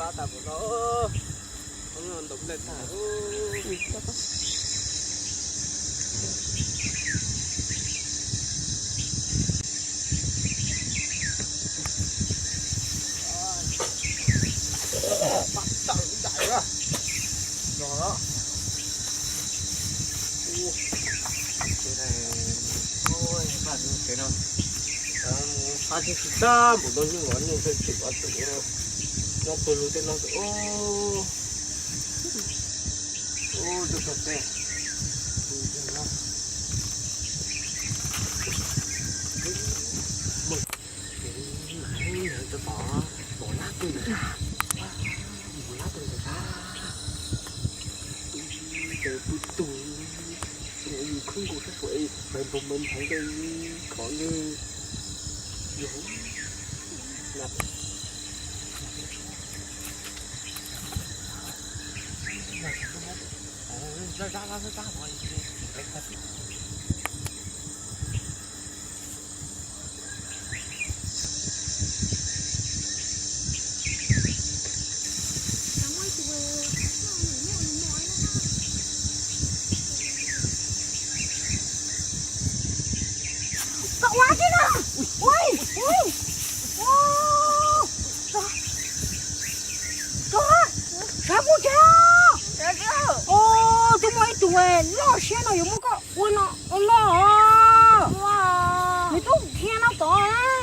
Tas pum no, ntaus nplej tag. Pab tawm daim no. Ua, pab tsis tag npaum no nyuj los nyuj thiaj tsim ob tug no. Nyob puag lug tej no. Ua, tus tog tej. Mas yog cov tom, tom lab twg ntawd sab, tom lab twg ntawd sab, ces pw tug, yus khwb nkaus sab sua es npawg npawg npawg npawg kov nws, yog na. Zab zab zab zab no. Koj ua dab tsi no? Ua, ua, ua, koj sab kuj tseg. Ua, twb muaj ib tug loj siab no yuav muab koj ua no ua no. Nws twb dhia no tod.